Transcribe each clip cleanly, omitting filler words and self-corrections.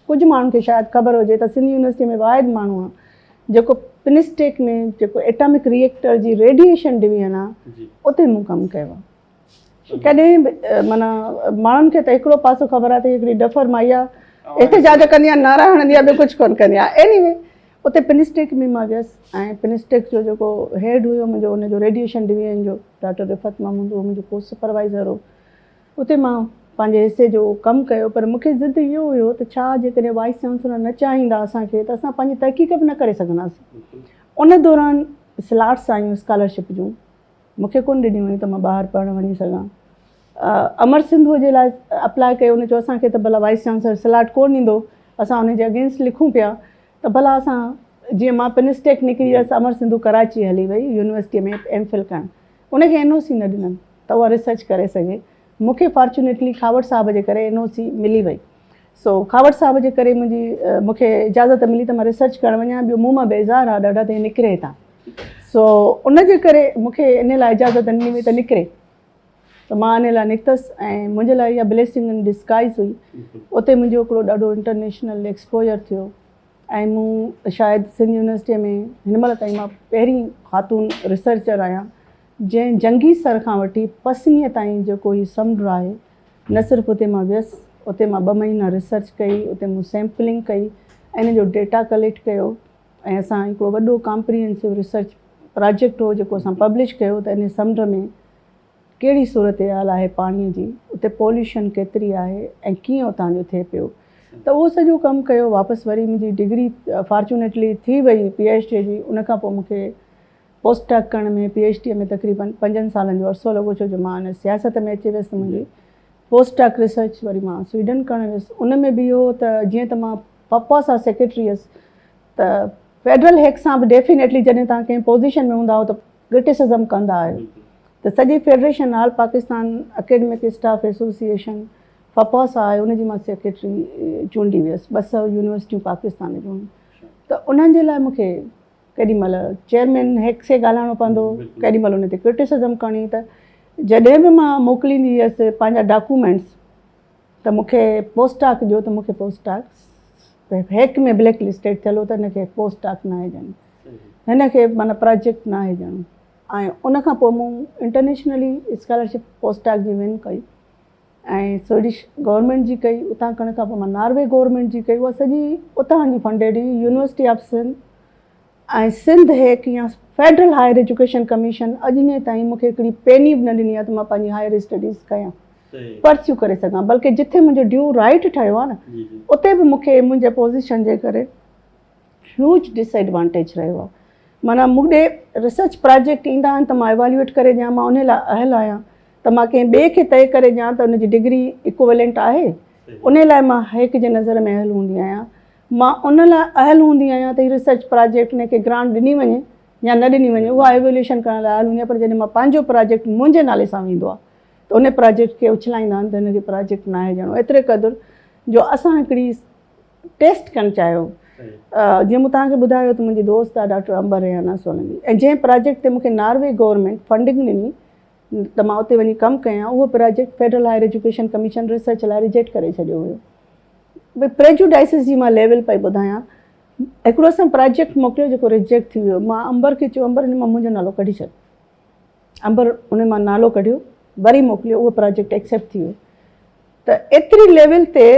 ڪجهه ماڻهن کي شايد خبر هجي ته سنڌ يونيورسٽي ۾ واحد ماڻهو آهيان جيڪو پنسٽيڪ ۾ جيڪو ايٽامڪ ريئيڪٽر جي ريڊيئيشن ڊويزن آهي اتي مون ڪم ڪيو آهي. ڪڏهن به معنيٰ ماڻهن کي ته هڪڙو پاسو خبر آهي ته هڪڙي ڊفر مائي آهي احتجاج ڪندي آهي نعرا هڻندي آهي ٻيو ڪجهه ڪونه ڪندي آهي ايني وي اتي پنسٽيڪ ۾ مان ويس ۽ پنسٽيڪ جو جيڪو هيڊ هيو منهنجو ان جو ريڊيئيشن ڊويزن جو ڊاڪٽر رفعت محمود اهو منهنجو ڪو سپروائزر هو اتي مان پنهنجي حصي جو ڪم ڪيو پر مون کي ضد اهو هيو ته ڇا جيڪڏهن وائيس چانسلر نه چاهيندا اسان کي ته اسان پنهنجي تحقيق به نه ڪري سگهنداسين ان دوران سلاٽس آيون اسڪالرشپ جون مون کي ڪونه ڏنيون ويون ته مان ٻاهر پڙهڻ وڃي سگهان. امر سنڌوء جي لاء اپلاء ڪيو، ان چيو اسان کي ته ڀلا وائيس چانسلر سلاٽ ڪونه ڏيندو، اسان ان جي اگينسٽ لکون پيا ته ڀلا اسان جيئن مان پنسٽيڪ نڪري ويس امر سنڌو ڪراچي هلي وئي يونيورسٽيء ۾ ايم فل ڪرڻ، ان کي اين او سي نه ڏنن ته اها ريسرچ ڪري سگهي، مون کي فارچونيٽلي کهاوڙ صاحب جي ڪري اين او سي ملي وئي. سو کهاوڙ صاحب جي ڪري منهنجي مون کي اجازت ملي ته مان ريسرچ ڪرڻ وڃان، ٻيو مون مان بيزار ها ڏاڍا ته هي نڪري هتان. سو ان جي ڪري مون کي ان لاء اجازت نه ڏني وئي ته نڪري ته مان ان لاء نڪتس ۽ منهنجي لاء اها بليسنگ ان ڊسگائز هئي. اتي منهنجو هڪڙو ڏاڍو انٽرنيشنل ايڪسپوجر ٿيو ۽ مون شايد سنڌ يونيورسٽيء ۾ هن مهل تائين مان پهرين خاتون ريسرچر آهيان جنهن جنگي سر کان وٺي پسنيء تائين جيڪو هي سمنڊ آهي نه صرف اتي مان ويس اتي مان ٻه مهينا ريسرچ ڪئي اتي مون سيمپلنگ ڪئي ۽ ان جو ڊيٽا ڪليڪٽ ڪيو ۽ اسان هڪڙو وڏو ڪامپريهنسو ريسرچ پراجيڪٽ هو جيڪو اسان پبلش ڪيو ته ان سمنڊ ۾ ڪهڙي صورتحال آهي پاڻي جي اتي پوليوشن ڪيتري آهي ۽ ڪيئن اتان جو ٿئي پيو ته اهو سڄو ڪم ڪيو واپس وري منهنجي ڊگري فارچونيٽلي ٿي وئي پي ايڇ ڊي جي ان کان پوء مون کي پوسٽ ڊاڪ ڪرڻ ۾ پي ايڇ ڊي ۾ تقريبن پنجن سالن جو عرصو لڳو ڇو جو مان ان سياست ۾ اچي ويس ته منهنجي پوسٽ ڊاڪ ريسرچ وري مان سوئيڊن ڪرڻ ويس ان ۾ به اهو ته جيئن ته مان پ پ سان سيڪريٽري هيس ته فيڊرل هيڪ سان به ڊيفينيٽلي جڏهن توهان ڪنهن پوزيشن ۾ هوندا آهيو ته ڪرٽيسزم ڪندا آهيو ته سڄي federation all Pakistan academic staff association FPASA آهي ان جي مان سيڪريٽري چونڊي ويس 200 يونيورسٽيون پاڪستان جون ته انهن جي لاء مون کي ڪيڏي مهل چيئرمين هيڪ سي ڳالهائڻو پوندو ڪيڏي مهل ان تي ڪرٽيسزم ڪرڻي ته جڏهن به مان موڪليندي هيس پنهنجا ڊاڪومينٽس ته مون کي پوسٽ ڊاڪ ڏيو ته مون کي پوسٽ ڊاڪ هيڪ ۾ بليڪ لسٽيڊ ٿيل هو ته هن کي پوسٽ ڊاڪ ناهي ڏيڻو هن کي معنيٰ پراجيڪٽ ناهي ڏيڻو ۽ ان کان پوء مون انٽرنيشنلي اسڪالرشپ پوسٽ ڊاڪ جي ون ڪئي ۽ سوئيڊش گورنمينٽ جي ڪئي اتان ڪرڻ کان پوء مان ناروي گورنمينٽ جي ڪئي اها سڄي اتان جي فنڊيڊ هئي يونيورسٽي آف سنڌ ۽ سنڌ هيڪ يا فيڊرل هائر ايجوڪيشن ڪميشن اڄ ڏينهن تائين مون کي هڪڙي پيني به نه ڏني آهي ته مان پنهنجي هائر اسٽڊيز ڪيان پرسيو ڪري سگهان بلڪه جتي منهنجو ڊيو رائيٽ ٺهيو آهي نه اتي به مون کي منهنجي پوزيشن جي ڪري هيوج ڊس ايڊوانٽيج رهيو آهي معنيٰ مون ڏي ريسرچ پراجيڪٽ ايندا آهن ته مان ايواليوئيٽ ڪري ڏيان مان ان لاء اهل آهيان ته مان ڪنهن ٻئي کي طئي ڪري ڏيان ته ان جي ڊگري اڪويلنٽ آهي ان لاء مان هيڪ جي نظر ۾ اهل هوندي آهيان مان ان لاء اهل هوندي آهيان ته هي ريسرچ پراجيڪٽ ان کي گرانٽ ڏني وڃي يا نه ڏني وڃي اها ايويليوشن ڪرڻ لاء اهل هوندي آهيان پر جڏهن مان پنهنجو پراجيڪٽ منهنجي نالي سان ويندو آهي ته ان پراجيڪٽ کي اڇلائيندا آهن ته هن کي پراجيڪٽ ناهي ڏيڻو ايتري قدر جو اسان هڪڙي ٽيسٽ ڪرڻ چاهيو جيئن مون توهان کي ٻڌايو ته منهنجي دوست آهي ڊاڪٽر امبر ريحانه سولنگي ۽ جنهن پراجيڪٽ تي مون کي ناروي گورنمينٽ فنڊنگ ڏني ته مان اتي وڃي ڪم ڪيان اهو project federal higher education commission research لاء ريجيڪٽ ڪري ڇڏيو هيو ڀئي پريجوڊائسز جي مان ليول پئي ٻڌايان هڪڙو اسان پراجيڪٽ موڪليو جيڪو ريجيڪٽ ٿي ويو مان امبر کي چيو امبر ان مان منهنجو نالو ڪڍي ڇڏ امبر ان مان نالو ڪڍيو وري موڪليو اهو پراجيڪٽ ايڪسيپٽ ٿي ويو ته ايتري ليول تي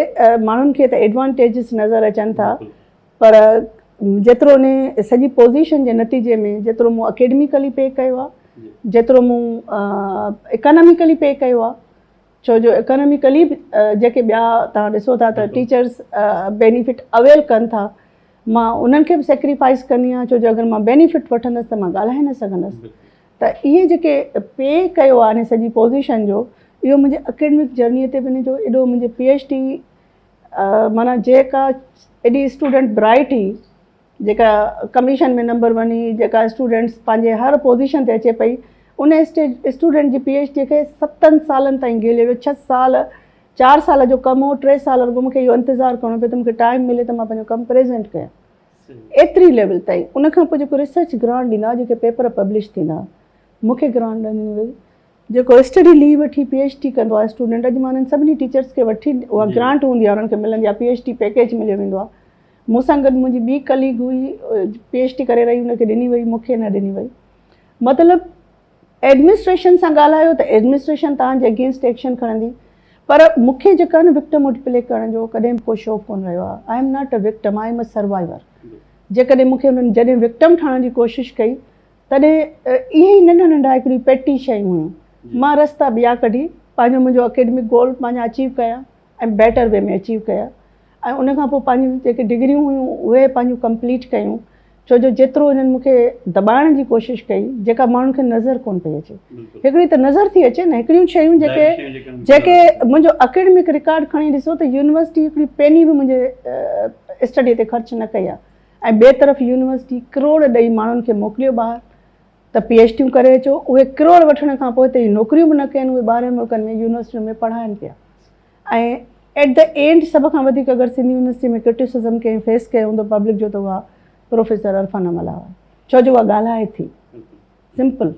ماڻهن کي ته ايڊوانٽيجز نظر اچن ٿا پر جيترو ان سڄي پوزيشن جي نتيجي ۾ جيترو مون اڪيڊميڪلي پي ڪيو آهي جيترو مون اڪاناميڪلي پي ڪيو آهي ڇو جو اڪاناميڪلي به جيڪي ٻيا توهان ڏسو ٿا ته ٽيچرس بينيفٽ اويل ڪن ٿا مان انهن کي به سيڪريفائس ڪندي آهيان ڇو جو اگر مان بينيفٽ وٺندس ته مان ڳالهائي نه سگهندس ته اهي جيڪي پي ڪيو آهي ان سڄي پوزيشن جو اهو منهنجي اڪيڊمڪ جرني تي به ان جو ايڏو منهنجي پي ايڇ ڊي معنيٰ جيڪا ايڏي اسٽوڊنٽ برائٽ هئي جيڪا ڪميشن ۾ نمبر ون هئي جيڪا اسٽوڊنٽس پنهنجي هر پوزيشن تي اچي پئي ان اسٽوڊنٽ جي پي ايڇ ڊي کي ستن سالن تائين گهيليو ويو ڇهه سال چار سال جو ڪم هو ٽي سال رڳو مونکي اهو انتظار ڪرڻو پيو ته مونکي ٽائيم ملي ته مان پنهنجو ڪم پريزنٽ ڪيان ايتري ليول تائين ان کان پوء جيڪو ريسرچ گرانٽ ڏيندا جيڪي پيپر پبلش ٿيندا مونکي گرانٽ ڏني وئي. جيڪو اسٽڊي ليو وٺي پي ايڇ ڊي ڪندو آهي اسٽوڊنٽ اڄ مان انهن سڀني ٽيچرس کي وٺي اها گرانٽ هوندي آهي انهن کي ملندي آهي پي ايڇ ڊي پيڪيج مليو ويندو آهي مون سان گڏ منهنجي ٻي ڪليگ هئي پي ايڇ ڊي ڪري رهي ان کي ڏني وئي مون کي نه ڏني وئي مطلب ايڊمنسٽريشن سان ڳالهايو ته ايڊمنسٽريشن توهان جي اگينسٽ ايڪشن کڻندي پر مون کي جيڪا نه وڪٽم هوڊ پلي ڪرڻ جو ڪڏهن به ڪو شوق ڪونه رهيو آهي I am not a victim I am a survivor جيڪڏهن مون کي انهن جڏهن وڪٽم ٺاهڻ جي ڪوشش ڪئي تڏهن اهي ئي ننڍا ننڍا هڪڙيون پيٽي شيون هيون. مان رستا ٻيا ڪڍي پنهنجو منهنجو اڪيڊمڪ گول پنهنجا اچيو ڪيا ۽ بيٽر وي ۾ اچيو ڪيا ۽ ان کان پوء پنهنجون جيڪي ڊگريون هيون اهي پنهنجون ڪمپليٽ ڪيون ڇو جو جيترو انهن مون کي دٻائڻ جي ڪوشش ڪئي جيڪا ماڻهن کي نظر ڪونه پئي اچي هڪڙي ته نظر ٿي اچي نه هڪڙيون شيون جيڪي جيڪي منهنجو اڪيڊمڪ رڪارڊ کڻي ڏسو ته يونيورسٽي هڪڙي پيني به منهنجي اسٽڊي تي خرچ نه ڪئي آهي ۽ ٻئي طرف يونيورسٽي ڪروڙ ڏئي ماڻهن کي موڪليو ٻاهر ته پي ايڇ ڊيون ڪري اچو اهي ڪروڙ وٺڻ کان پوء هتي نوڪريون به نه ڪين اهي ٻاهرين ملڪن ۾ يونيورسٽين ۾ پڙهائن پيا ۽ ايٽ the and سڀ کان وڌيڪ اگر سنڌ يونيورسٽي ۾ ڪرٽيسزم ڪنهن فيس ڪيو هوندو پبلڪ جو ته اها پروفيسر عرفانه ملاح آهي ڇو جو اها ڳالهائي ٿي سمپل.